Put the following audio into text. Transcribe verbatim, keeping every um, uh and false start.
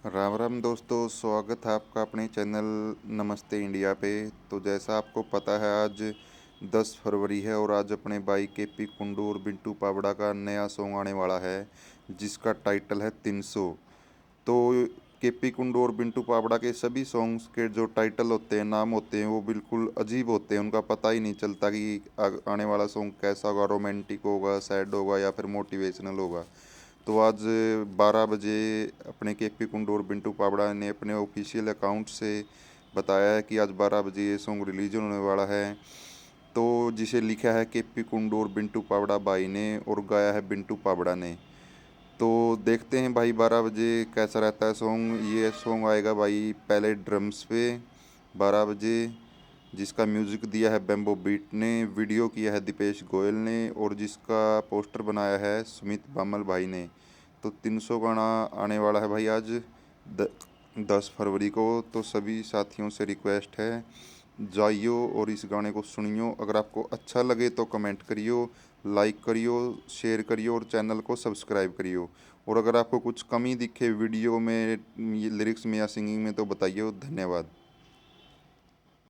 राम राम दोस्तों, स्वागत है आपका अपने चैनल नमस्ते इंडिया पे। तो जैसा आपको पता है, आज दस फरवरी है और आज अपने भाई केपी कुंडू और बिंटू पाबड़ा का नया सॉन्ग आने वाला है, जिसका टाइटल है तीन सौ। तो केपी कुंडू और बिंटू पाबड़ा के सभी सॉन्ग्स के जो टाइटल होते हैं, नाम होते हैं, वो बिल्कुल अजीब होते हैं। उनका पता ही नहीं चलता कि आ-, आने वाला सॉन्ग कैसा होगा, रोमांटिक होगा, सैड होगा या फिर मोटिवेशनल होगा। तो आज बारह बजे अपने केपी कुंडू और बिंटू पाबड़ा ने अपने ऑफिशियल अकाउंट से बताया है कि आज बारह बजे ये सॉन्ग रिलीज होने वाला है। तो जिसे लिखा है केपी कुंडू और बिंटू पाबड़ा भाई ने और गाया है बिंटू पाबड़ा ने। तो देखते हैं भाई, बारह बजे कैसा रहता है सॉन्ग। ये सॉन्ग आएगा भाई पहले ड्रम्स पे बारह बजे, जिसका म्यूज़िक दिया है बैम्बो बीट ने, वीडियो किया है दीपेश गोयल ने और जिसका पोस्टर बनाया है सुमित बामल भाई ने। तो तीन सौ गाना आने वाला है भाई आज द-, दस फरवरी को। तो सभी साथियों से रिक्वेस्ट है, जाइयो और इस गाने को सुनियो। अगर आपको अच्छा लगे तो कमेंट करियो, लाइक करियो, शेयर करियो और चैनल को सब्सक्राइब करियो। और अगर आपको कुछ कमी दिखे वीडियो में, ये लिरिक्स में या सिंगिंग में, तो बताइयो। धन्यवाद।